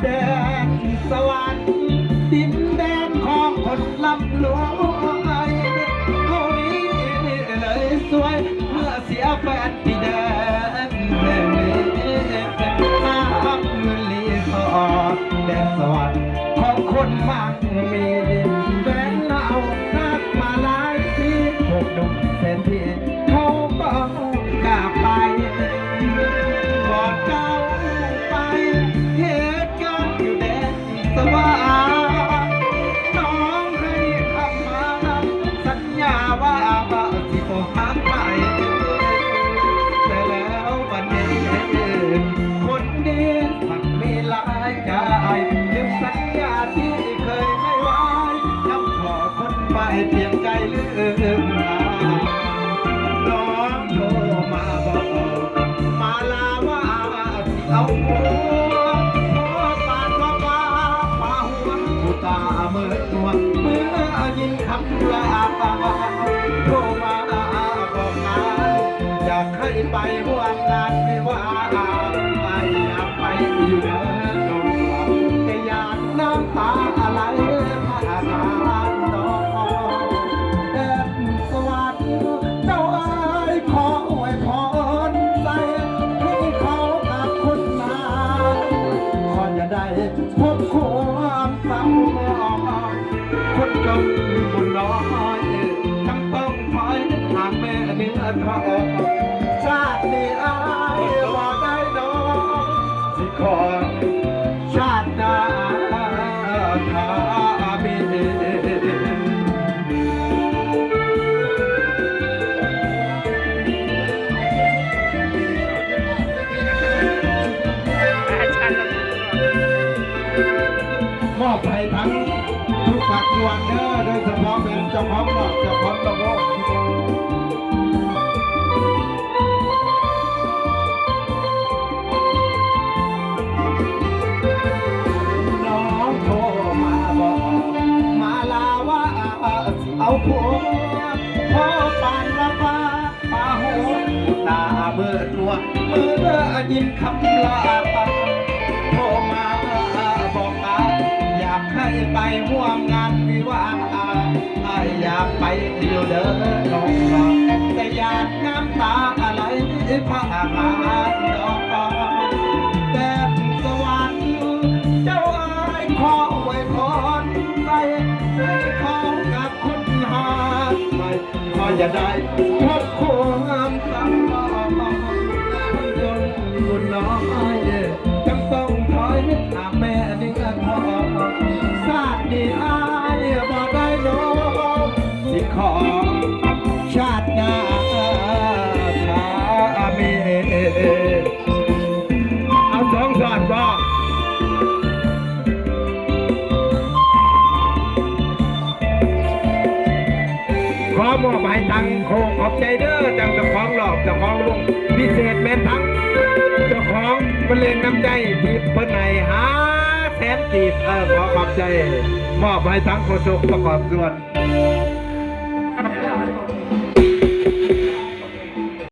ແດນສະຫວັນ ດິນແດນຂອງຄົນລ່ຳລວຍ ເຮົານີ້ເລີຍສວຍ ເມື່ອເສຍແຟນທີ່ແດນແຫ່ງນີ້ ຫາເງິນລີສອດ ແດນສະຫວັນຂອງຄົນໝັ່ງມີ ແຟນເຮົາຮັກມາຫຼາຍປີ ພວກໜຸ່ມເສດຖີ ເຂົາກໍ ກະໄປ ບໍ່ເຈົ້າໄປເຮັດງານຢູ່ແດນສະຫວັນ ນ້ອງໃຫ້ຄຳໝັ້ນສັນຍາວ່າ ຊິບໍ່ຫາໃຜ ແຕ່ແລ້ວບັດນີ້ ຄົນດີ ມັນມີຫຼາຍໃຈ ລືມສັນຍາທີ່ເຄີຍໃຫ້ໄວ້ ນຳຂໍຄົນໄປປ່ຽນໃຈລືມລາ ນ້ອງໂທມາບອກ ມາລາວ່າຊິເອົາຜົວ ພໍປານວ່າປ້າ ປ້າຫົວ ຜູ້ຕາເມີດນົວ ເມື່ອຍິນຄຳລາ ໂທມາບອກອ້າຍ ຢາກໃຫ້ໄປຮ່ວມງານວິວາ ອ້າຍຢາກໄປຢູ່ເດີນ້ອງ ແຕ່ຢ້ານນ້ຳຕາໄຫຼຜ່ານນ້ອງ ແດນສະຫວັນເຈົ້າເອີຍ ຂໍອວຍພອນໃສ່ ໃຫ້ເຂົ້າກັບຄົນງາມ ຂໍຢ່າໄດ້ ພົບຄວາມເສົ້າໝອງ ຄົນຈົນບຸນນ້ອຍ ຈຳຕ້ອງຖອຍຫາແມ່ເໜືອທອງ ຊາດນີ້ອ້າຍບໍ່ໄດ້ດອກ ຊິຂໍຊາດໜ້າຖ້າມີ ມອບໃຫ້ທັງທຸກພາກສ່ວນເດີ ໂດຍສະເພາະແມ່ນເຈົ້າຂອງຮອບ ເຈົ້າຂອງລະບົບ ນ້ອງໂທມາບອກ ມາລາວ່າຊິເອົາຜົວ ພໍປານວ່າປ້າ ຕາເບີດຕົວ ເມື່ອຍິນຄຳລາ ໂທມາບອກອ້າຍ ຢາກໃຫ້ໄປຮ່ວມງານວິວາ ອ້າຍຢາກໄປຢູ່ເດີນ້ອງ ແຕ່ຢ້ານນ້ຳຕາໄຫຼຜ່ານນ້ອງ ແດນສະຫວັນເຈົ້າເອີຍ ຂໍອວຍພອນໃສ່ ໃຫ້ເຂົ້າກັບຄົນຮັກໃໝ່ ຂໍຢ່າໄດ້ພົບຄວາມເສົ້າໝອງ ຄົນຈົນບຸນນ້ອຍ ຈຳຕ້ອງຖອຍຫາແມ່ເໜືອທອງ ຊາດນີ້ອ້າຍບໍ່ໄດ້ນ້ອງ ຊິຂໍຊາດໜ້າຖ້າມີ ເອົາສອງຊອດບໍ່? ຂໍມອບໃຫ້ທັງ ຂໍຂອບໃຈເດີ ທັງເຈົ້າຂອງຮອບ ເຈົ້າຂອງວົງ ພິເສດແມ່ນທັງເຈົ້າຂອງບັນເລງນ້ຳໃຈ ທີ່ເພິ່ນໃຫ້ຫ້າແສນກີບ ເອີ ຂໍຂອບໃຈ ມອບໃຫ້ທັງໂຄສົກປະກອບສ່ວນ.